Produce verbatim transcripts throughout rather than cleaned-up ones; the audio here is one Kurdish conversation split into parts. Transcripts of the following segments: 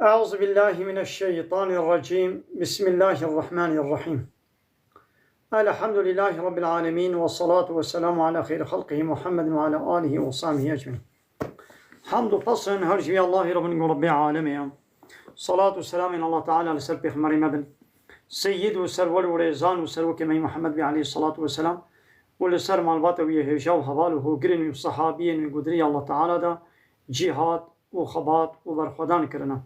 أعوذ بالله من الشيطان الرجيم. بسم الله الرحمن الرحيم. الحمد لله رب العالمين، والصلاة والسلام على خير خلقه محمد وعلى آله وصحبه أجمعين. Hamd û pesn her ji vî Allahî re bin ku Rebbê alemê ye. Salat û selamên Allah Teala li ser Pêxemberê me bin. Seyyid û serwer û rêzan û serokê me yî Muhammed bî aleyhissalatu vesselam û li ser malbata wî yê hêja û heval û hogirên wî û sehabiyên wî ku di rêya Allah Teala de cîhad û xebat û berxwedan kirine.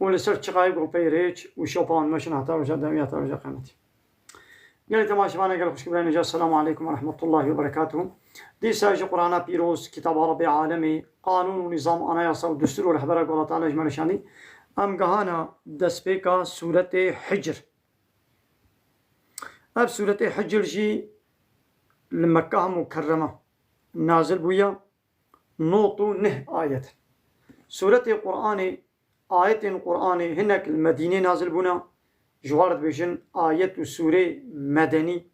Û li ser çiqayê ku pey rêç û şopa wan meşin heta roja dawî, heta roja qiyametî. Gelê temaşevana, gelê xwişk û birayên hêja, Selamu aleykum ve rahmetullahi ve berekatuhu. Dîsa ji Qur'ana pîroz, kitaba Rebbê alemê, qanûn û nîzam, anayasa û destûr û rehbera ku Allah Teala ji me re şandî, em gehana destpêka sûretê Hicr. Ev sûretê Hicr jî li Mekka Mukerreme nazil bûye, nod û neh ayet. Sûretê Qur'anê, ayetên Qur'anê hinek li Medînê nazil bûne, ji wan re dibêjin ayet û sûrê medenî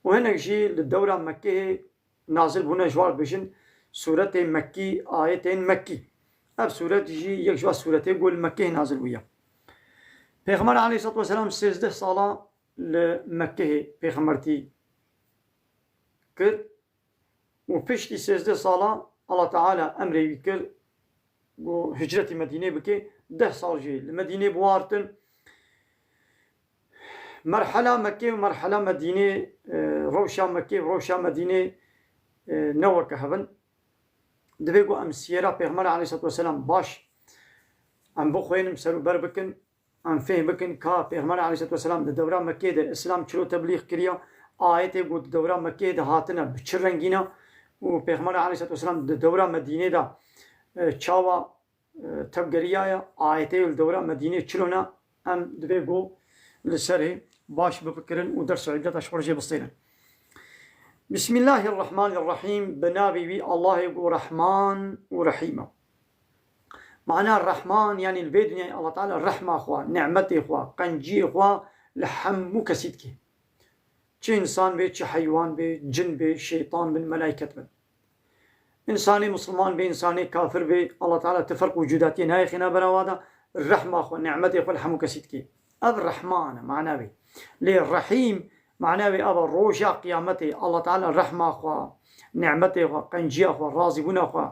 û hinek jî li dewra Mekkehê nazil bûne, ji wan re dibêjin sûretê Mekkî, ayetên Mekkî. Ev sûret jî yek ji van sûretê ku li Mekkehê nazil bûye. Pêxember aleyhissalatu vesselam sêzdeh sala li Mekkehê pêxembertî kir û piştî sêzdeh sala Allah Teala emrê wî kir ku hicretî Medînê bike, deh sal jî li Medînê biwartin. Merhela Mekkê û merhela Medînê, e, rewşa Mekkê û rewşa Medînê, e, ne weke hev in. Divê ku em siyera Pêxember aleyhissalatu vesselam baş em bixwînin, ser û ber bikin, em fêhm bikin ka Pêxember aleyhissalatu vesselam di dewra Mekkê de Îslam çilo teblîx kiriye, ayetê ku di dewra Mekkê de hatine bi çi rengî ne û Pêxember aleyhissalatu vesselam di dewra Medînê de, e, çawa, e, tevgeriyaye, ayetê li dewra Medînê çilo ne, em divê ku li serê baş bifikirin û ders û îbreta ji xwe re jê bistênin. Bismillahirrahmanirrahîm, bi navê wî Allahê ku Rehman û Rehîm e. Mana Rehman, yanî li vê dinyayê Allah Teala rehma xwe, nimetê xwe, qenciyê xwe li hemû kesî dike. Çi însan bê, çi heywan bê, cin bê, şeytan bin, melaiket bin. Însanê misilman bê, însanê kafir bê, Allah Teala ti ferq û cudatiyê nayê xêna bera wa de, rehma xwe, nimetê xwe li hemû kesî dike. Ev Rehman e, mana wê. Lê Rehîm, mana wê ev e, roja qiyametê Allah Teala rehma xwe, nimetê xwe, qenciya xwe, razîbûna xwe,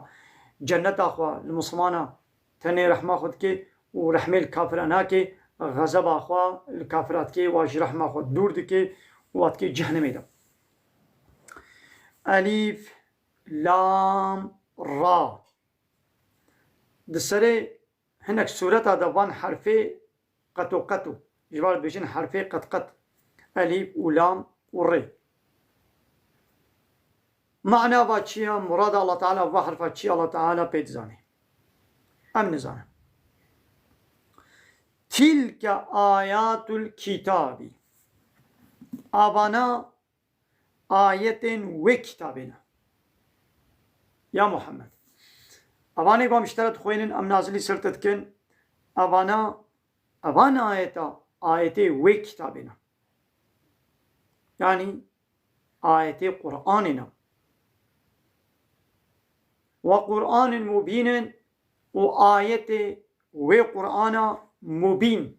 cenneta xwe li misilmana tenê rehma xwe dike û rehmê li kafira nake, xezeba xwe li kafira dike, wa ji rehma xwe dûr dike û wa dike cehnemê de. Elîf, lam, ra. Di serê hinek sûreta de van herfê qeto qeto. Ji wan dibêjin herfê qet qet. Elîf û lam û rê. Mana va çi ye? Murada Allah Teala va herfa çi ye? Allah Teala pê dizane. Em nizane. Tilke ayatul kitabî. Avana ayetên wê kitabê ne. Ya Muhammed. Evanê ku em ji te re dixwînin, em nazilî ser te dikin. Evana, evan ayeta, ayetê wê kitabê ne. Yanî ayetê Qur'anê ne. Ve Qur'anên mubînin û ayetê wê Qur'ana mubîn.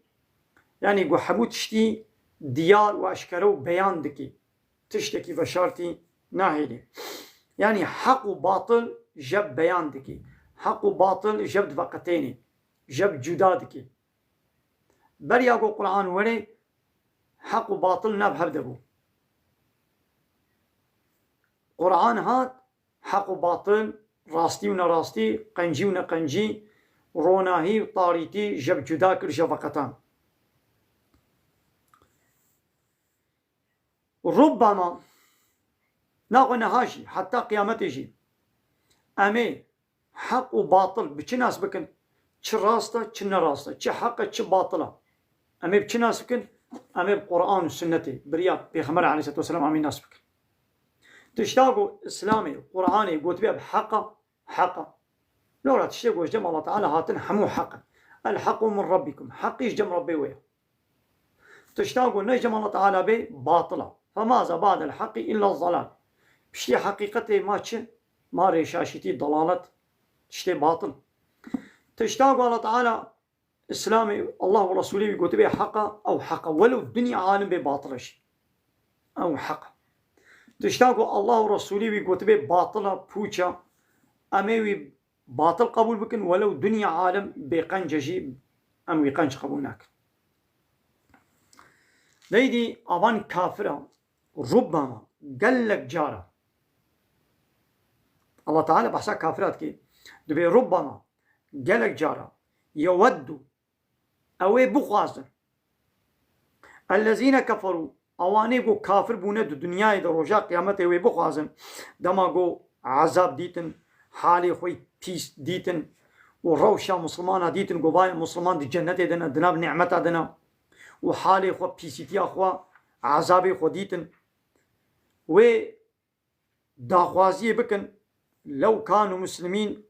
Yanî ku hemû tiştî diyar û eşkere û beyan dike. Tiştekî veşartî nahêlê. Yanî heq û batil jeb beyan dike. Heq û batil jeb diveqetêne. Jeb cuda dike. Beriya ku Qur'an were, heq û batil nav hev de bû. Qur'an hat, heq û batil, rastî û nerastî, qencî û neqencî, ronahî û tarîtî jeb cuda kir, jeb veqetan. Rubbema, naxwe niha jî, heta qiyametê jî, em ê heq û batil bi çi nas bikin? Çi rast e, çi ne rast e, çi heq e, çi batil e. Em ê bi çi nas bikin? Em ê bi Qur'an û Sunnetê, bi riya Pêxember aleyhisselatu vesselam em ê nas bikin. Tişta ku Îslamê, Qur'anê gotibe bi heq e, heq e. Lora tiştê ku ji cem Allah Teala hatin hemû heq in. El hequ min Rabbikum. Heqî ji cem Rebbê we ye. Tişta ku ne ji cem Allah Teala bê, batil e. Femaza ba'del heqî illa zelal. Piştî heqîqetê ma çi? Ma rêşaşîtî, delalet, tiştê batil. Tişta ku Allah Teala Îslamê Allah û Resûlê wî gotibê heq e, ew heq e. Welew dinya alim bê batil e jî. Ew heq e. Tişta ku Allah û Resûlê wî gotibê batil e, pûç e, em ê wî batil qebûl bikin, welew dinya alim bê qenc e jî, em wî qenc qebûl nakin. Deydî avan kafira, rubbama, gelek cara. Allah Teala behsa kafira dike. Dibê rubbama, gelek cara, yeweddu, ew ê bixwazin. Ellezîne keferû, ewanê ku kafir bûne di dinyayê de roja qiyametê wê bixwazin. Dema ku ezab dîtin, halê xwe pîs dîtin û rewşa misilmana dîtin, ku vay misilman di cennetê de ne, di nav nîmeta de ne û halê xwe, pîsîtiya xwe, ezabê xwe dîtin. Wê daxwaziyê bikin, lew kanu muslimîn,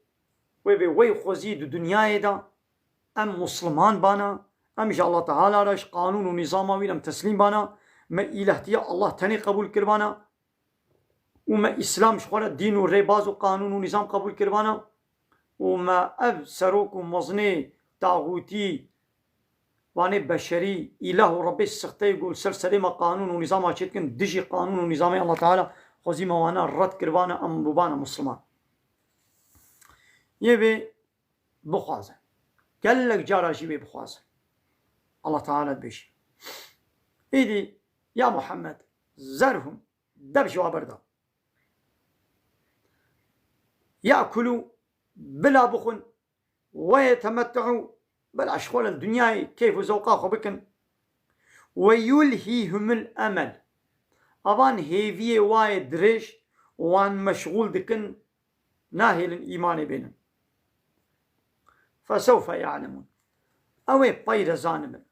wê bê wey xwezî di dinyayê de em musliman bana, em ji Allah Teala re, ji qanûn û nîzama wî re em teslîm bana, me îlahtiya Allah tenê qebûl kiribana û me Îslam ji xwe re dîn û rêbaz û qanûn û nîzam qebûl kiribana û me ev serok û mezinê taxûtî, vanê beşerî, îlah û Rebbê sixteyê ku li ser serê me qanûn û nîzama çêdikin, dijî qanûn û nîzamê Allah Teala xwezî me wana red kiribana, em bûbana misliman. Yê vê bixwaze. Gelek cara jî wê bixwaze. Allah Teala dibêje. Îdî, ya Muhammed, zerhum, dev ji wa berda. Ya'kulu, bila bixwin, we yetemette'u, bila ji xwe li dinyayê keyf û zewqa xwe bikin. Ve yulhihumul emel. Avan hêviyê wa yê dirêj wan meşxûl dikin, nahêlin îmanê bênin. Fesewfe ya'lemûn. Ew ê peyre zanibin.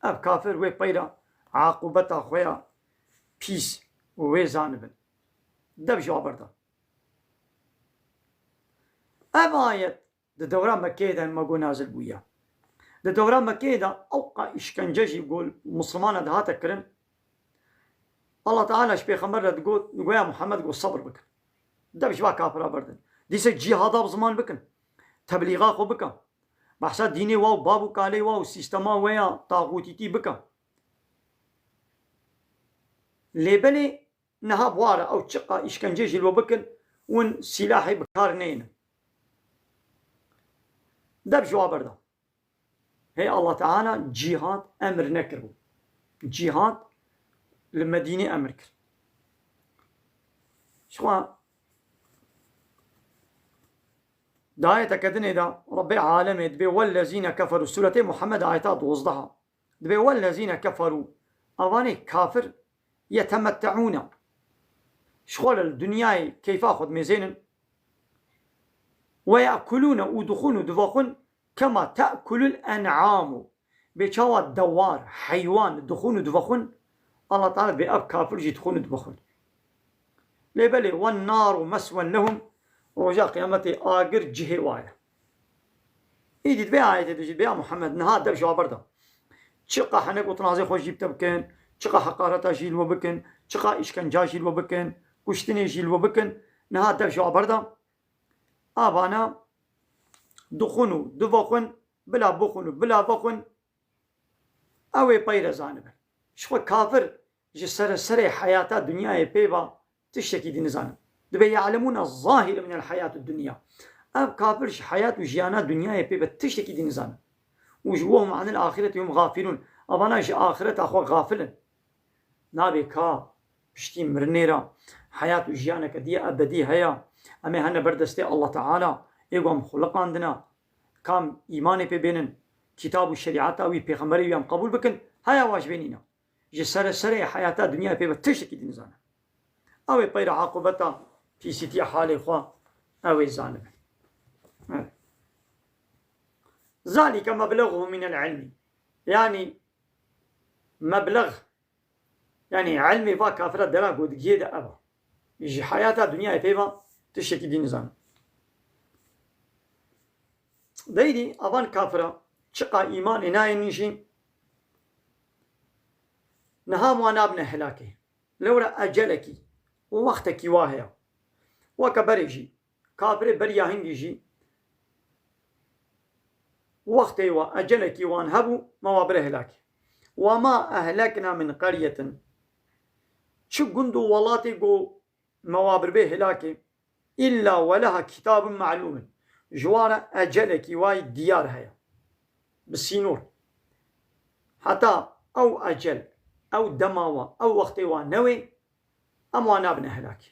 Ev kafir wê peyra aqûbeta xwe ya pîs wê zanibin. Dev ji wa berda. Ev ayet di dewra Mekkeyê de me got nazil bûye. Di dewra Mekkeyê de ewqa îşkence jî ku Muslimana dihate kirin, Allah Teala ji Pêxember re digot, digoya Muhammed got, "Sebir bikin. Dev ji va kafira berdin. Dîse cîhada bi ziman bikin. Teblîxa xwe bikin. Behsa dînê wa û bav û kalê wa û sîstema we ya taxûtîtî bikin." Lê belê niha bi wa re ew çiqa îşkencê jî li we bikin, win sîlahê bi kar neynin. Dev ji wa berda. Hey Allah Teala cîhad emir nekiribû. Cîhad li Medînê emir kir. Ji xwe di ayeteke dinê de Rebbê alemê dibê wellezîne keferû, Sûretê Muhammed ayeta dozdeh a. Dibê wellezîne keferû, avanê kafir yetemetteûne. Ji xwe li dinyayê keyfa xwe dimêzênin. Ve ye'kulûne û dixwin û divexwin kema te'kulul en'amu. Bê çawa dewar, heywan dixwin û divexwin, Allah Teala dibê ev kafir jî dixwin û divexwin. Lê belê, wen naru meswen lehum, roja qiyametê agir cihê wa ye. Îdî di vê ayetê de jî dibê ya Muhammed niha dev ji wa berda. Çiqa henek û tinazê xwe jî bi te bikin, çiqa heqareta jî li we bikin, çiqa îşkenca jî li we bikin, kuştinê jî li we bikin, niha dev ji wa berda. Avana dixwin û divexwin, bila bixwin û bila vexwin, ew ê peyre zanibin. Ji xwe kafir ji sereserê heyata dinyayê pê ve tiştekî dî nizanin. Dibê ye'lemûne zahîre minel heyatid dunya. Ev kafir ji heyat û jiyana dinyayê pê ve tiştekî dî nizanin. Û ji wehum anil ahireti hum gafilûn. Avana ji axireta xwe gafil in. Nabê ka piştî mirinê re heyat û jiyaneke dî ebedî heye. Em ê hene ber destê Allah Teala, ê ku em xuliqandine, kam îmanê pê bênin, kitab û şerîeta wî, pêxemberê wî em qebûl bikin, heya wa ji bê nîne. Ji sereserê heyata dinyayê pê ve tiştekî dî nizane. Ew ê peyra aqûbeta pîsîtiya halê xwe ew ê zanibe. Evet. Zalike mebleguhum minel ilmi. Yanî meblex, yanî ilmê va kafira dera ku digihê de ev a. Ji heyata dinyayê pê ve tiştekî dî nizane. Deydî avan kafira çiqa îmanê nayênin jî niha wan nabine helakê. Lewra ecelekî, wextekî wa heye. Weke berê jî, kafirê beriya hingî jî wextê wa ecelekî wan hebû, me wa bire hilakê. Ve ma ehlekna min qeryetin. Çi gund û welatê ku me wa biribê hilakê, illa we leha kitabun ma'lumun. Ji wan re ecelekî wayî diyar heye. Bi sînor. Heta ew ecel, ew dema wa, ew wextê wa newê, em wan nabine hilakê.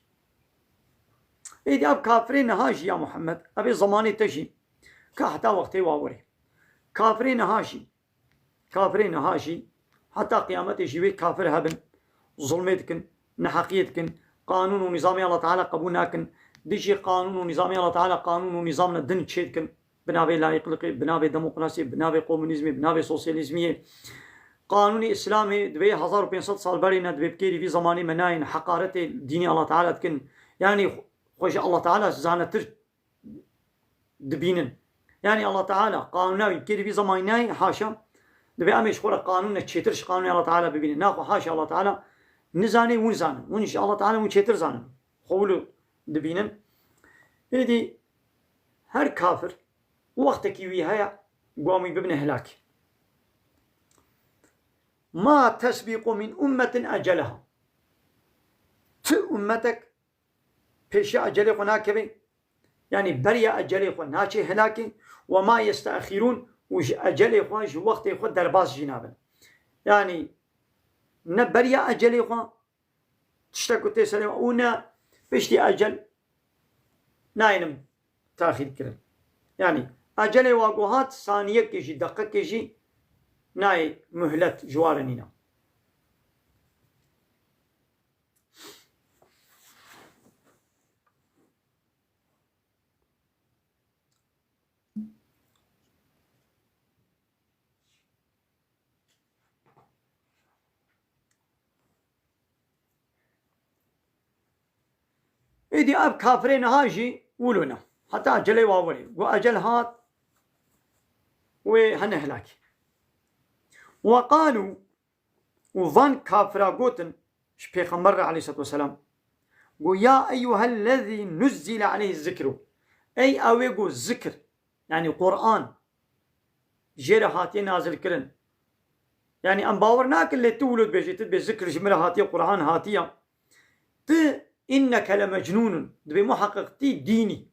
Êdî ev kafirê niha jî ya Muhammed, ev ê zemanê te jî, ka heta wextê wa werê. Kafirê niha jî, kafirê niha jî, heta qiyametê jî wê kafir hebin, zulmê dikin, neheqiyê dikin, qanûn û nîzamê Allah Teala qebûl nakin, dijî qanûn û nîzamê Allah Teala qanûn û nîzam ne din çê dikin, bi navê layîqlikê, bi navê demokrasiyê, bi navê komunîzmê, bi navê sosyalîzmiyê. Qanûnê Îslamê divê hezar û pênc sed sal berê ne, divê bi kêrî vî zemanê me nayên, heqaretê dînê Allah Teala dikin. Yanî xwe ji Allah Teala zanetir dibînin. Yanî Allah Teala qanûna wî kêrî vî zemanî nayê, haşa. Divê em ê ji xwe re qanûne çêtir ji qanûnê Allah Teala bibînin. Naxwe haşa Allah Teala nizanê, hûn zanin. Hûn ji Allah Teala hûn çêtir zanin. Xwe wilo dibînin. Êdî her kafir wextekî wî heye, ku em wî bibine hilakê. Ma tesbîqu min ummetin eceleha. Ti ummetek pêşiya ecelê xwe nakeve, yanî beriya ecelê xwe naçê hilakê, ve ma yesteexîrûn, û ji ecelê xwe, ji wextê xwe derbas jî nabin. Yanî ne beriya ecelê xwe tiştek ku tê serê wan û ne piştî ecel nayênin taxîr kirin. Yanî ecelê wa ku hat, saniyekê jî, deqekê jî nayê muhlet ji wan re nîne. Êdî ev kafirê niha jî wilo ne. Heta ecelê wa werê. Ku ecel hat, wê hene hilakê. Ve qalû, û van kafira gotin ji Pêxember re aleyhisselatu vesselam, got, "Ya eyyuhellezî nuzzile aleyhi zikru." Ey ew ê got zikir, yanî Quran, jê re hatiye nazil kirin. Yanî em bawer nakin, lê tu wilo dibêjî, tu dibê zikir ji min re hatiye, Quran hatiye. Tu inneke lemecnûnun, dibê muheqeq tî dînî.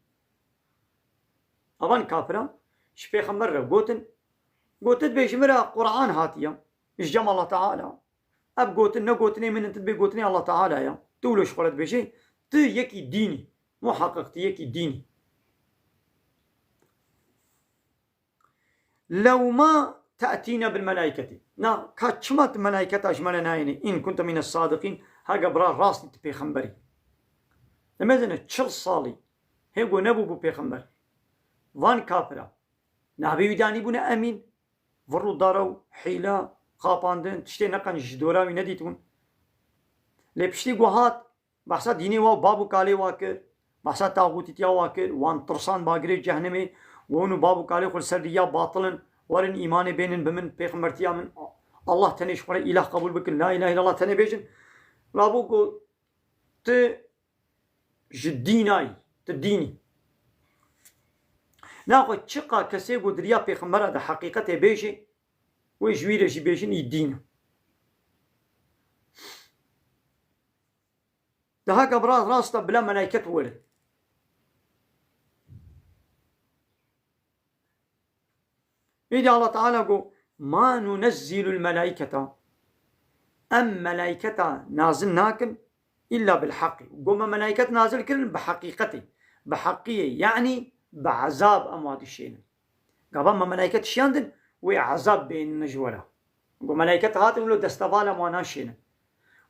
Avan kafira ji Pêxember re gotin, got, tu dibê ji min re Quran hatiye, ji cem Allah Teala. Ev gotin ne gotinê min in, tu dibê gotinê Allah Teala ya. Tu wilo ji xwe re dibêjî, tu yekî dînî. Muheqeq tu yekî dînî. Lewma te'tîne bil melaîketî. Na, ka çima tu melaîketa ji me re nayênî? În kunte mîne sadiqîn, hege bira rastî tu pêxemberî. Demezine çil salî hê ku nebûbû pêxember. Van kafira. Navê wî danîbûne emîn. Vir û dara û hîla, xapandin, tiştê neqen ji dora wî nedîtibûn. Lê piştî ku hat, behsa dînê wa û bab û kalê wa kir, behsa taxûtîtiya wa kir, wan tirsand bagirê cehnemê, got, hûn û bab û kalê xwe li ser riya batil in, werin îmanê bênin bi min, pêxembertiya min, Allah tenê ji xwe re îlah qebûl bikin, la îlahe îllallah tenê bêjin. Rabû ku tu ji dînayî, tu dînî. Naxwe çiqa kesê ku di riya pêxembera de heqîqetê bêjê, wê ji wî re jî bêjin î dîn e. Dihaka bi rast rast e bila melaiket werin. Îdî Allah Teala got, "Ma nunezzilul melaiketa." Em melaiketa nazil nakin illa bil haqqi. Got, me melaiket nazil kirin bi heqîqetê. Bi heqiyê, yanî bi ezab em wa dişênin. Gava me melaiket şiyandin, wê ezab bênin ji we re. Got, melaiket hatin wilo destevala em wa naşênin.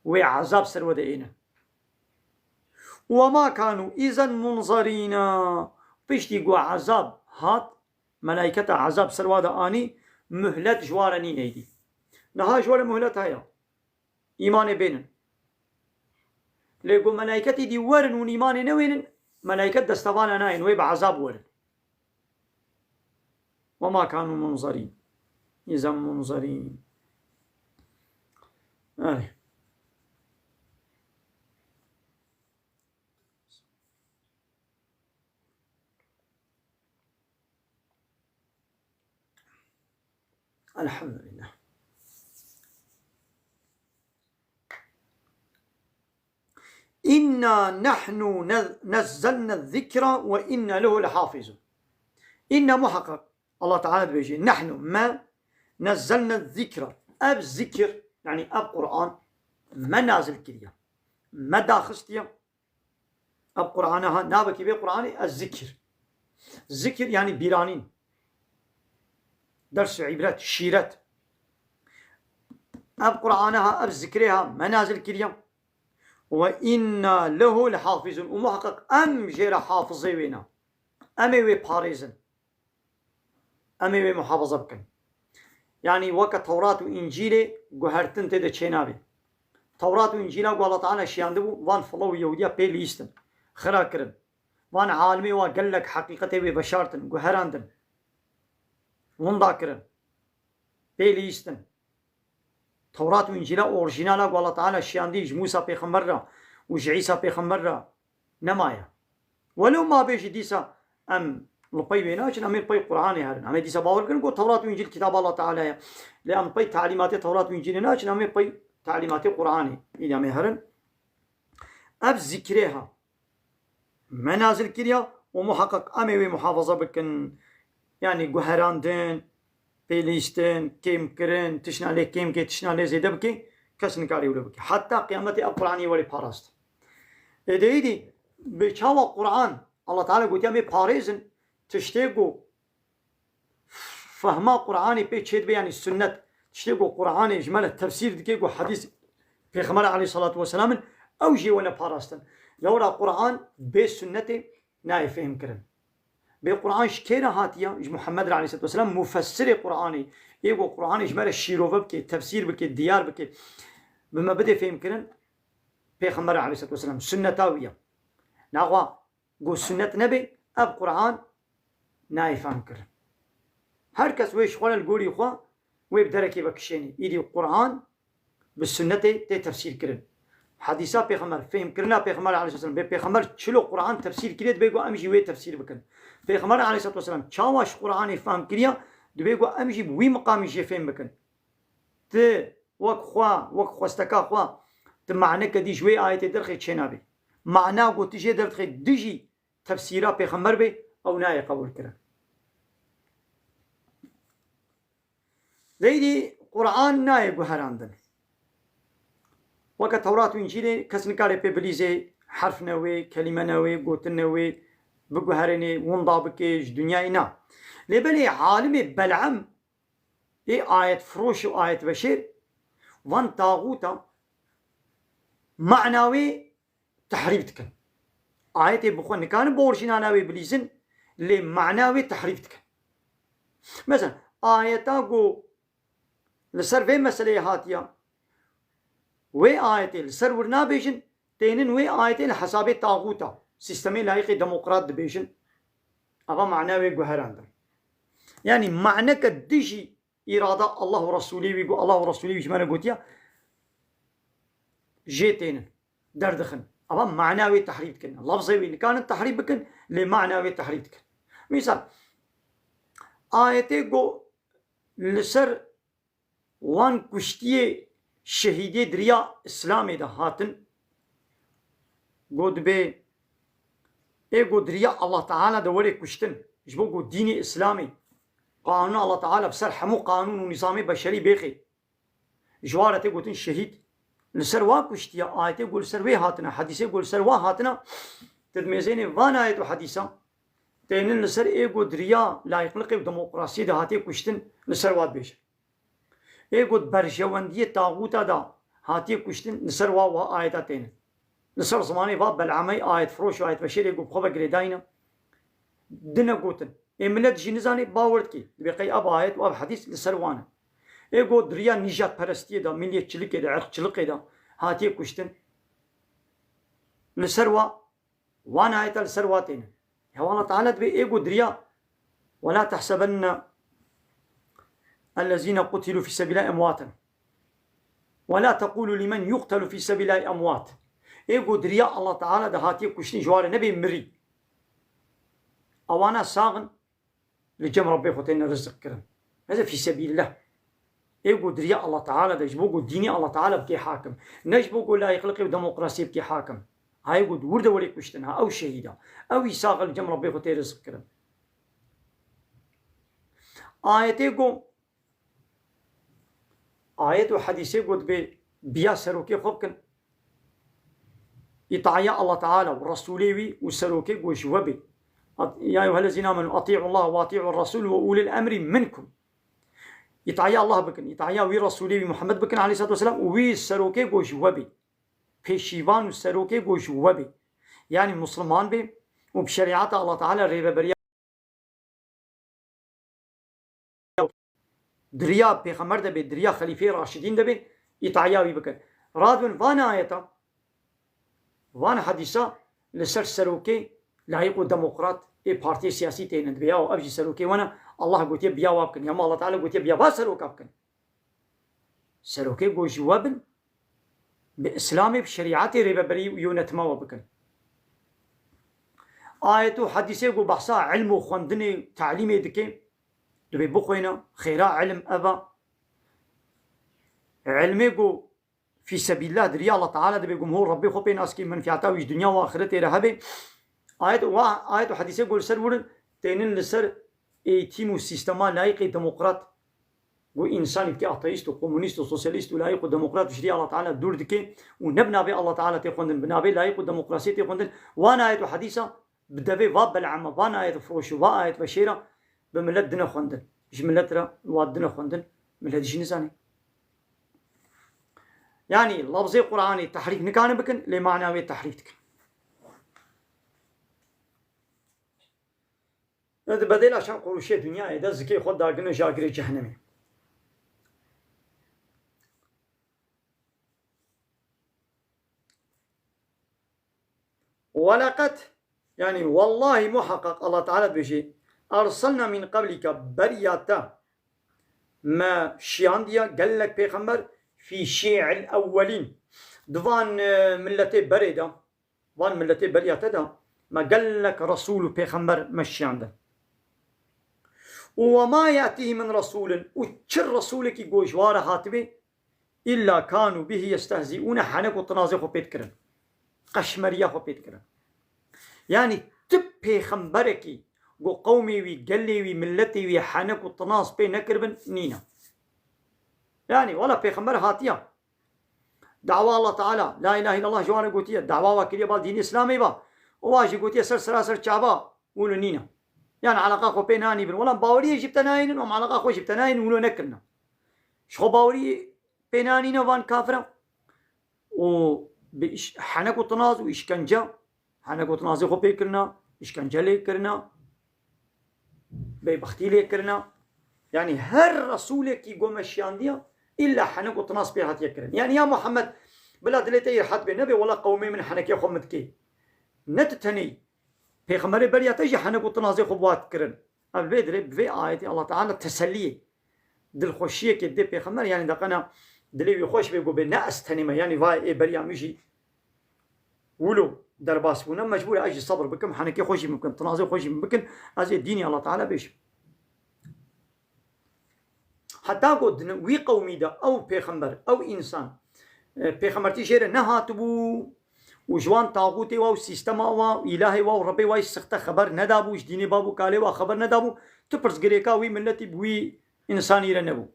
Wê ezab ser we de ênin. Ve ma kanu izen munzarîna. Piştî ku ezab hat, melaîketa ezab ser wa de anî, muhlet ji wa re nîne êdî. Niha ji we re muhlet heye. Îmanê bênin. Lê ku melaîketî dî werin û îmanê newênin, melaîket destevala nayên, wê bi ezab werin. Ve ma kanu munzarîn. Îzen munzarîn. Erê. Elhamdülillah. İnna nahnu nez-, nezzelne zikra ve inna lehu lehafizun. İnna muhakkak, Allah Teala dibêje, nahnu, me, nezzelne zikra. Ev zikir, yani ev Kur'an, me nazil kiriye. Me daxistiye. Ev Qur'ana ha, navekî vê Qur'anê ez zikir. Zikir yani bîranîn. Ders û îbret, şîret. Ev Qur'ana ha, ev zikrê ha, me nazil kiriye. Ve inna lehu lehafizun. Û muhakkak em jê re hafizê wê ne. Em ê wê parêzin. Em ê wê muhafaza bikin. Yanî weke Tewrat û Încîlê guhertin tê de çênabê. Tewrat û Încîla ku Allah Teala şiyandibû, van filo û Yehudiya pê lîstin, xira kirin. Van alimê wa gelek heqîqetê wê veşartin, guherandin, winda kirin, pê lîstin. Tewrat û Încîla orjînala ku Allah Teala şiyandî ji Mûsa pêxember re û ji Îsa pêxember re nemaye. Welew ma bê jî dîsa em li pey wê naçin, em ê li pey Qur'anê herin. Em ê dîsa bawer bikin ku Tewrat û Încîl kitaba Allah Teala ye. Lê em li pey talîmatê Tewrat û Încîlê naçin, em ê pey talîmatê Qur'anê îdî em ê herin. Ev zikrê ha me nazil kiriya û muhaqqeq em ê wê muhafaza bikin. Yanî guherandin, pêlîstin, kêmkirin, tişna lê kêm ke, tişna lê zêde bike, kes nikare wilo bike. Heta qiyametê ev Qur'anê were parast. Ê de îdî bi çawa Qur'an, Allah Teala gotiya em ê parêzin, tiştê ku fehma Qur'anê pê çêdibe, yanî sunnet, tiştê ku Qur'anê ji me re tefsîr dike, ku hedîs Pêxember aleyhissalatu vesselam in, ew jê wene parastin. Lewra Qur'an bê sunnetê nayê fehmkirin. Bê Qur'an ji kê re hatiye? Ji Muhammed re aleyhissalatu vesselam, mufessirê Qur'anê. Ê ku Qur'anê ji me re şîrove bike, tefsîr bike, diyar bike, bi me bidê fehmkirin, Pêxember aleyhissalatu vesselam, sunneta wî ye. Naxwa ku sunnet nebe, ev Qur'an nayê fehmkirin. Her kes wê ji xwe re li gorî xwe wê bi derekê vekişênê. Îdî Qur'an bi sunnetê tê tefsîrkirin. Hedîsa Pêxember, fehmkirina Pêxember aleyhisselam, bê Pêxember çilo Qur'an tefsîr kiriye, dibê ku em jî wê tefsîr bikin. Pêxember aleyhisselatu vesselam çawa ji Qur'anê fehm kiriye, dibê ku em jî bi wî miqamî jê fêm bikin. Ti wek xwe, wek xwesteka xwe, ti maneke dî ji wê ayetê derxê çênabê. Mana ku ti jê derdixê dijî tefsîra Pêxember bê, ew nayê qebûlkirin. Leylî Qur'an nayê guherandin. Weke Tewrat û Încîlê kes nikare pê bilîzê, herf newê, kelîme newê, gotin newê, biguherênê, winda bike, ji dinyayê na. Lê belê alimê Bel'em ê ayetfiroş û ayetveşêr van taxûta mana wê tehrîf dikin. Ayetê bi xwe nikarin bi orjînala wê bilîzin, lê mana wê tehrîf dikin. Mesela, ayeta ku li ser vê meseleyê hatiya, wê ayetê li ser wir nabêjin, tênin wê ayetê li hesabê taxûta, sîstemê layîqê demokrat dibêjin. Ava mana wê guherandin. Yanî maneke dijî îrada Allah û Resûlê wî, ku Allah û Resûlê wî ji me re gotiya, jê tênin, derdixin. Ava mana wê tehrîf dikin. Lafzê wî nikarin tehrîf bikin, lê mana wê tehrîf dikin. Mîsal, ayetê ku li ser wan kuştiyê şehîdê di riya Îslamê de hatin, got dibê, ê got di riya Allah Teala de were kuştin, ji bo got dînê Îslamê, qanûna Allah Teala bi ser hemû qanûn û nîzamê beşerî bêxê. Ji wan re tê gotin şehîd. Li ser wan kuştiye, ayetê got li ser wê hatine, hedîsê got li ser wan hatine, ti dimêzênê van ayet û hedîsan, tênin li ser ê got di riya layîqliqê û demokrasiyê de hatiye kuştin, li ser wa dibêjin. Ê got berjewendiyê taxûta da hatiye kuştin, li ser wa, wa ayeta têne. Li ser zimanê va Bel'amey ayetfiroş û ayetveşêrê got bi xwe ve girêdayî ne. Dine gotin. Ê milet jî nizanê, bawer dikê. Dibê qey ev ayet û ev hedîs li ser wan e. Ê got di riya nîjadperestiyê de, milliyetçilikê de, irqçilikê de hatiye kuştin. Li ser wa Wan ayeta li ser wa têne. Ya Allah Teala dibê ê got diriya, "Ve la tehsebenne ellezîne qutilû fî sebîlâ emwaten. Ve la teqûlû limen yuqtelû fî sebîlâ emwat." Ê got diriya Allah Teala de hatiye kuştin ji wa re nebê mirî. Ewana sax in, li cem Rabbê xwe têne rizik kirin. Heze fî sebîlillah. Ê ku di riya Allah Teala de, ji bo ku dînê Allah Teala bikê hakim. Ne ji bo ku layîqliqê û demokrasiyê bikê hakim. Ha, ê ku di wir de werê kuştin, ha, ew şehîd e. Ew î sax e, li cem Rebbê xwe tê rizq kirin. Ayetê ku, ayet û hedîsê ku dibê biya serokê xwe bikin. Îtaya Allah Teala û Resûlê wî û serokê ku ji we bê. At-, ya eyyuhellezîne amenu, atî'ullaha ve atî'ur resûl ve ulil emrî minkum. Îtaya Allah bikin, îtaya wî Resûlê wî Muhammed bikin aleyhissalatu vesselam û wî serokê ku ji we bê. Pêşîvan û serokê ku ji we bê. Yanî Musliman bê û bi şerîeta Allah Teala rêveberiya di riya Pêxember de bê, di riya Xelîfeyê Raşidîn de bê, îtaya wî bikin. Radibin van ayeta, van hedîsa li ser serokê layîq û demokrat ê partiyê siyasî tênin dibê. Yaw ev jî serokê we ne, Allah gotiye biya wa bikin. Ya ma Allah Teala gotiye biya va seroka bikin. Serokê ku ji we bin, bi Îslamê, bi şerîetê rêveberî û yönetima we bikin. Ayet û hedîsê ku behsa ilm û xwendinê, telîmê dike, dibê bixwêne, xêra ilm ev e. Ilmê ku fî sebîlillah di riya Allah Teala dibê ku ho Rebbê xwe pê nas kî, menfiyata wî ji dinya û axiretê re hebe. Ayet û wa-, ayet û hedîsê ku li ser wir in, tênin li ser eğitim û sîstema layîqê demokrat. Ku însanî bike ateîst û komunîst û sosyalîst û layîq û demokrat ji rî Allah Teala dûr dike û ne bi navê Allah Teala tê xwendin, bi navê layîq û demokrasiyê tê xwendin. Van ayet û hedîsa bi devê va bel'ema, van ayet firoş û va ayet veşêra bi milet dine xwendin. Ji milet re wa dine xwendin, milet jî nizane. Yanî lafzê Qur'anê tehrîf nikane bikin, lê mana wê tehrîf dikin. Di bedêla çend quruşê dinyayê de zikê xwe dagine ji agirê cehenemê. Weleqet, yanî wellahî muheqeq Allah Teala dibêje, erselna min qeblîke, beriya te me şiyandiye gelek pêxember, fî şî'il ewwelîn. Di van, e, miletê berê de, van miletê beriya te de me gelek resûl û pêxember me şiyandin. Û we ma yatîhî min resûlin, û çi resûlekî ku ji wa re hatibê, îlla kanû bihî yestehzîûne, henek û tinazê xwe pê dikirin. Qeşmeriya xwe pê dikirin. Yanî ti pêxemberekî ku qewmê wî, gelê wî, miletê wî henek û tinaz pê nekiribin, nîne. Yanî wela pêxember hatiye. Dawa Allah Teala, la ilahe illallah ji wan re gotiye, dawa wa kiriye ba dînê Îslamê ba. Û wa jî gotiye ser seraser çava, wilo nîne. Yan eleqa xwe pê nanîbin. Wela baweriyê jî bi te nayênin, û em eleqa xwe jî bi te nayênin, wilo nekirine. Ji xwe baweriyê pê nanîne van kafira. Û bi iş-, henek û tinaz û îşkence, henek û tinazê xwe pê kirine, îşkence lê kirine, bêbextî lê kirine. Yanî her resûlekî ku me şiyandiye, îlla henek û tinas pê hatiye kirin. Yanî ya Muhammed, bila dilê te yê rehet bê, nebe wela qewmê min henekê xwe min dikê. Ne tu tenê, pêxemberê beriya te jî henek û tinazê xwe bi wa dikirin. Ev vê dirê bi vê ayetê Allah Teala teselliyê, dilxweşiyekê dê pêxember, yanî deqena dilê wî xweş bê, ku bê ne ez tenê me, yanî vay ê beriya min jî wilo derbas bûne, mecbûr e ez jî sebr bikim, henekê xwe jî min bikin, tinazê xwe jî min bikin, ez ê dînê Allah Teala bêjim. Heta ku di wî qewmî de ew pêxember, ew însan, e, pêxembertî jê re nehatibû û ji wan taxûtê wa û sîstema wa û îlahê wa û Rebê wa yî sixte xeber nedabû, ji dînê bab û kalê wa xeber nedabû, tu pirsgirêka wî miletî bi wî însanî re nebû.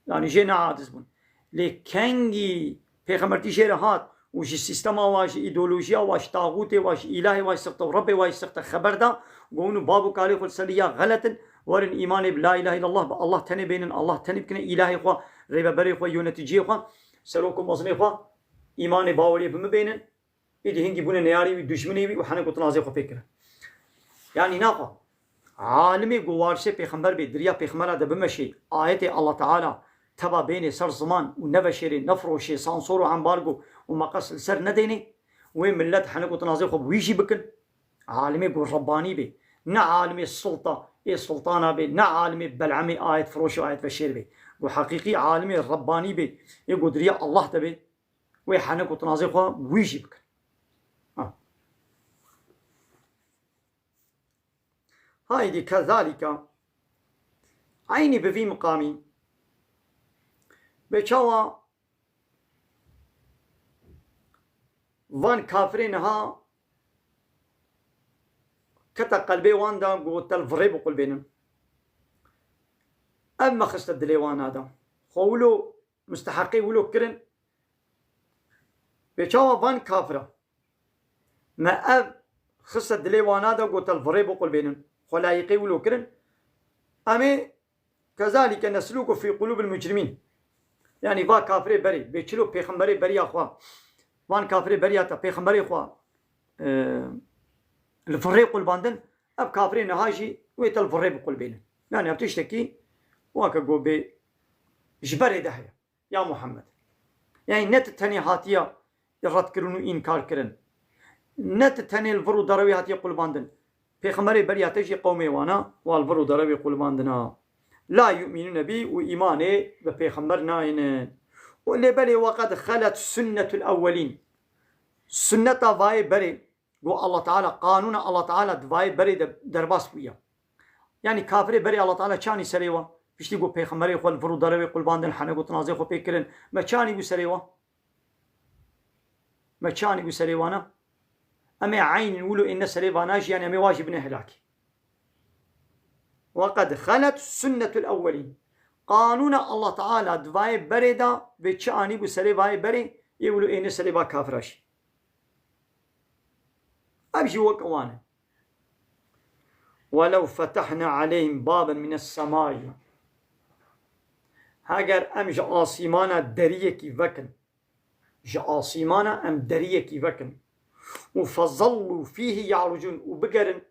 Yanî jê neaciz bûn. Lê kengî pêxembertî jê re hat û ji sîstema wa, ji îdeolojiya wa, ji taxûtê wa, ji îlahê wa, ji sixte û Rebbê wa, ji sixte xeber da, got, hûn û bab û kalê xwe li ser ya xelet in, werin îmanê bi la ilahe illallah, bi Allah tenê bênin, Allah tenê bikine îlahê xwe, rêveberê xwe, yöneticiyê xwe, serok û mezinê xwe, îmanê baweriyê bi min bênin. Êdî hingî bûne neyarê wî, dijminê wî û henek û tinazê xwe pê kirin. Yanî naxwe alimê ku warisê pêxember bê, di riya pêxembera de bimeşê, ayetê Allah Teala teva bênê ser ziman û neveşêrê, nefiroşê, sansor û embargo û meqes li ser nedênê, wê milet henek û tinazê xwe bi wî jî bikin. Alimê ku Rebbanî bê, ne alimê sulta ê sultana bê, ne alimê bel'emê ayet firoş û ayet veşêr bê. Ku heqîqî alimê Rebbanî bê, ê ku di riya Allah de bê, wê henek û tinazê xwe wî jî bikin. Ha. Haydî kezalîka, eynî bi vî miqamî, Bê çawa van kafirê niha kete qelbê wan de, got, te li virê biqulbênin. Ev me xiste dilê wana de. Xwe wilo musteheqê wilo kirin. Bê çawa van kafira me ev xiste dilê wana de, got, te li virê biqulbênin. Xwe layiqê wilo kirin. Em ê kezalike neslûku fî qulûbil mucrimîn. Yanî va kafirê berê, bê çilo pêxemberê beriya xwe, van kafirê beriya te, pêxemberê xwe, e, li virê qulbandin, ev kafirê niha jî wê te li virê biqulbênin. Yanî ev tiştekî weke go bê ji berê de heye. Ya Muhammed. Yanî ne tu tenê hatiye redkirin û înkar kirin. Ne tu tenê li vir û derewê hatiye qulbandin. Pêxemberê beriya te jî qewmê wana, wa li vir û derewê qulbandina. La yu'minûne bî û îmanê bi pêxember nayênin. Û lê belê we qed xelet sunnetul ewwelîn. Sunneta vayê berê, got Allah Teala, qanûna Allah Teala di vayê berê de derbas bûye. Yanî kafirê berê Allah Teala çanî serê we? Piştî got pêxemberê xwe li vir û derewê qulbandin, hene got nazê xwe pê kirin. Me çanî bû serê we? Me çanî bû serê wana? Em ê eynîn wilo êne serê vana jî, yanî em ê wa jî bine helakî. Ve qed xelet sunnetul ewwelîn. Qanûna Allah Teala di vayê berê de, vê çi anî bû serê vayê berê, yê wilo êne serê va kafira jî. Ev jî wek wan e. Welew fetehna aleyhim baben mines semai. Heger em ji asîmana deriyekî vekin, ji asîmana em deriyekî vekin, û fezallu fîhî ya'rucûn, û bigerin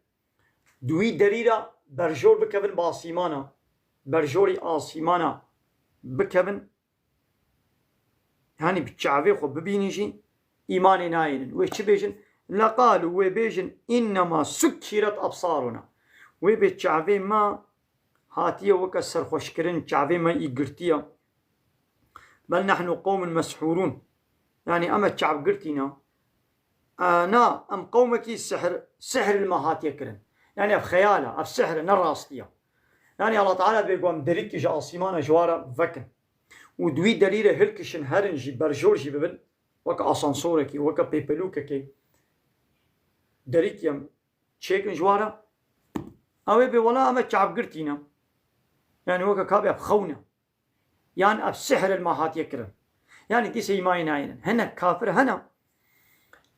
di wî derî re berjor bikevin bi asîmana, berjorî asîmana bikevin, Yanî bi çavê xwe bibînin jî îmanê nayênin. Wê çi bêjin? Leqalû, wê bêjin, înnema sukkiret ebsaruna. Wê bê çavê me hatiye weke serxweşkirin, çavê me î girtiye. Bel nehnu qewmun meshûrûn. Yanî em e çavgirtî ne. E, na, em qewmekî sihr, sihr li me hatiye kirin. Yanî ev xeyal e, ev sihr e, ne rastî ye. Yanî Allah Teala dibê ku em derîkî ji asîmana ji wa re vekin. Û di wî derî re hilkişin, herin jî, berjor jî bibin, weke asansorekî, weke pêpelûkekê, derîkî em çêkin ji wa re, ew ê bê wela em e çavgirtî ne. Yanî weke ka bê ev xewn e. Yan ev sihr li me hatiye kirin. Yanî dîse îmanê nayênin. Hinek kafir hene,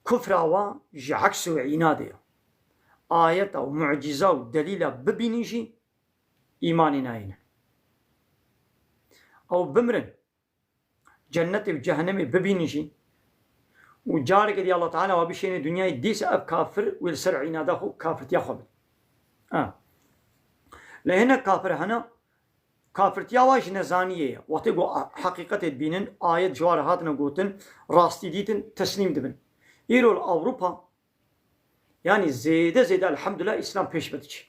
kufra wa ji eks û înadê ye. Ayeta û mucîza û delîla bibînin jî îmanê nayênin. Ew bimrin, cennetê û cehennemê bibînin jî û carekê dî Allah Teala wa bişêne dinyayê, dîsa ev kafir wê li ser înada xwe, kafirtiya xwe bin. Ha. Lê hinek kafir hene, kafirtiya wa ji nezaniyê ye. Wextê ku a-, heqîqetê dibînin, ayet ji wa re hatine gotin, rastî dîtin, teslîm dibin. Îro li Ewropa, yanî zêde zêde elhamdulillah Îslam pêş ve diçe.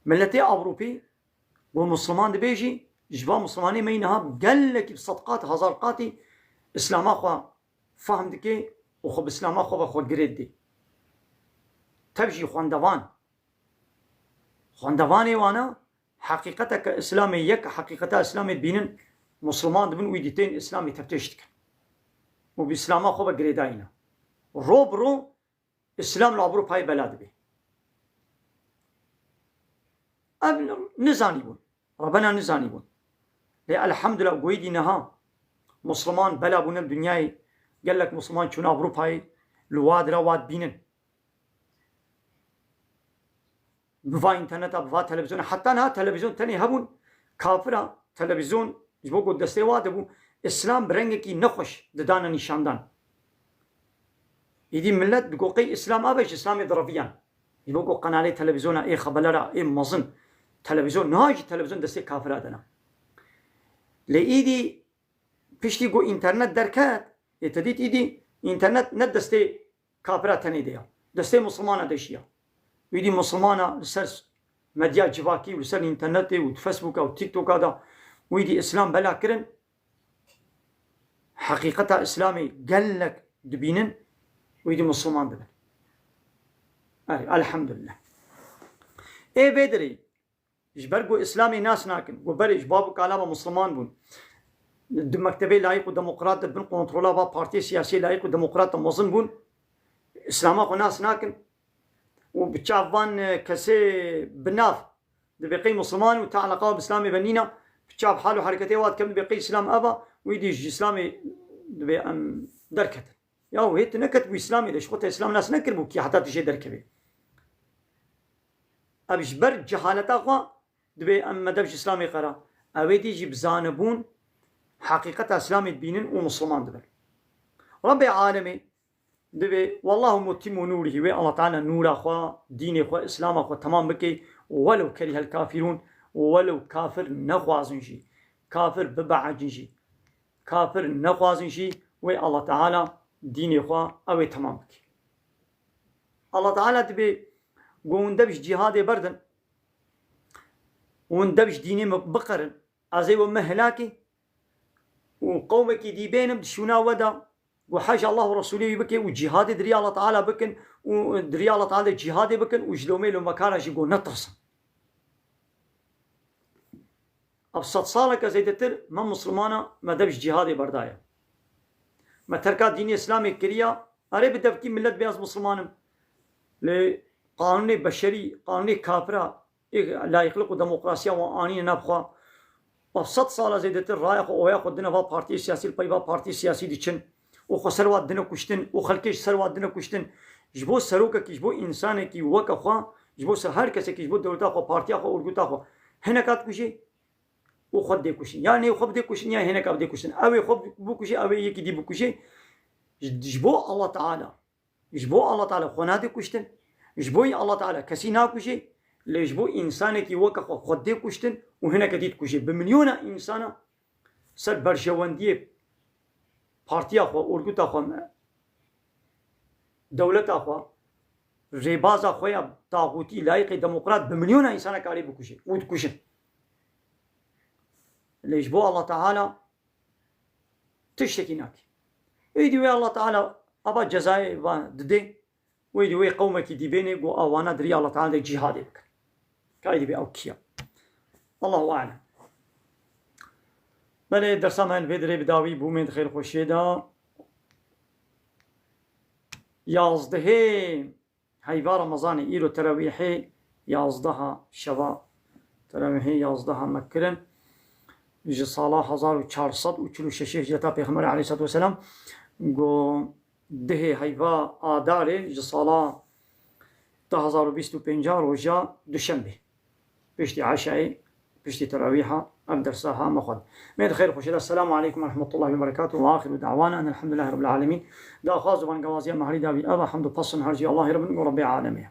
Miletê Ewropî ku Misliman dibe jî, ji van Mislimanê me yî niha gelekî bi sed qat, hezar qatî Îslama xwe fehm dike û xwe bi Îslama xwe ve xwe girê didê. Tev jî xwendevan. Xwendevanê wana heqîqeteke Îslamê, yek heqîqeta Îslamê dibînin, Misliman dibin û dî tên Îslamê teftêş dikin. Û bi Îslama xwe ve girêdayî ne. Ro bi ro Îslam li Ewropayê bela dibe. Ev nizanîbûn. Rebena nizanîbûn. Lê elhamdulillah goyî dî niha Misliman bela bûne li dinyayê. Gelek Misliman çûne Ewropayê, li wa dira wa dibînin. Bi va înterneta, bi va televizyona, heta niha televizyon tenê hebûn, kafira televizyon ji bo ku destê wa dibû, Îslam bi rengekî nexweş didane nîşandan. Îdî millet digo qey Îslam a be, ji Îslamê direviyan. Ji bo ku qenalê televizyona ê xebelera ê mezin, televizyon, niha jî televizyon destê kafira dene. Lê îdî piştî ku înternet derket, ê te dît îdî înternet ne destê kafira tenê de ya. Destê Mislimana de jî ya. Wî dî Mislimana li ser medya civakî û li ser înternetê û di Facebooka û TikToka de wî dî Îslam bela kirin. Heqîqeta Îslamê gelek dibînin, wî dî Misliman dibin. Erê, elhamdulillah. Ê vê derê, ji ber ku Îslamê nas nakin, ku berê ji bab û kala me Misliman bûn. di mektebê layîq û demokrat de bin kontrola va partiyê siyasî layîq û demokrat de mezin bûn, Îslama xwe nas nakin û bi çav van, e, kesê bi nav dibê qey Misliman û te eleqa bi Îslamê ve nîna, bi çav hal û hereketê wa dikem dibê qey Îslam ev a, wî dî ji Îslamê dibê em derketin. Ya wê tu neketibû Îslamê de, ji xwe te Îslam nas nekiribû kî heta tu jê derkevê. Ev ji ber cehaleta xwe dibê em medev ji Îslamê qera. Ew ê dî jî bi zanibûn heqîqeta Îslamê dibînin û Misliman dibin. Rebbê alemê dibê, "Wallahu mutimmu nûrihî", wê Allah Teala nûra xwe, dînê xwe, Îslama xwe temam bike, "welew kerihel kafirûn", welew kafir nexwazin jî, kafir bibehecin jî, kafir nexwazin jî, wê Allah Teala dînê xwe ew ê temam bike. Allah Teala dibê, go hûn dev ji cîhadê berdin, hûn dev ji dînê min biqerin, ez ê we me hilakê û qewmekî dî bênim di şûna we de, go heja Allah û Resûlê wî bike û cîhadê di riya Allah Teala bikin û di riya Allah Teala de cîhadê bikin û ji lomê lomekara jî go netirsin. Ev sed saleke zêdetir me Mislimana me dev ji cîhadê berdaye. Me terka dînê Îslamê kiriya, erê bi devkî millet bê ez Misliman im. Lê qanûnê beşerî, qanûnê kafira, ê layîqlik û demokrasiya wan anîne nav xwe. Ev sed sala zêdetir raya xwe, oya xwe dine va partiyê siyasî, li pey va partiyê siyasî diçin û xwe ser wa dine kuştin û xelkê ji ser wa dine kuştin. Ji bo serokekî, ji bo însanekî weke xwe, ji bo ser her kesekî, ji bo dewleta xwe, partiya xwe, orguta xwe hineka dikuje û xwe dê kuştin. Ya nê xwe bidê kuştin ya hêneka bidê kuştin. Ew ê xwe bikuje, ew ê yekî dî bikuje. Ji, ji bo Allah Teala, ji bo Allah Teala xwe nadê kuştin. Ji bo Allah Teala kesî nakuje. Lê ji bo însanekî weke xwe, xwe dê kuştin û hineke dî dikuje. Bi milyona însana ser berjewendiyê partiya xwe, orguta xwe, dewleta xwe, rêbaza xwe ya taxûtî, layîqê demokrat bi milyona însana karê bikuje û dikujin. Lê ji bo Allah Teala tiştekî nake. Êdî wê Allah Teala ava cezayê va didê, wê dî wê qewmekî dî bênê, go awana di riya Allah Teala de cîhadê bikin. Ka êdî bê ew kî ya? Allahu alem. Belê dersa me li vê dirê bi dawî bû, me di xêr xweşiyê de. Yazdehê heyva Remezanê, îro terawîhê yazdeha şeva, terawîhê yazdeha me kirin. Ji sala hezar û çar sed û çil û şeş hicreta Pêxemberê aleyhissalatu vesselam, go dehê heyva Adarê ji sala du hezar û bîst û pênca roja Duşenbê. Piştî eşayê, piştî terawîha, ev dersa ha me xwend. Me di xêr xweşê de. Selamu aleykum ve rahmetullahi ve berekatuhu ve axiru da'wana enelhamdülillahi rabbil alemin. Daxwaz û bangewaziya me herî dawî ev e, hemd û pesn her jî Allahê re bin û Rebbê alemê.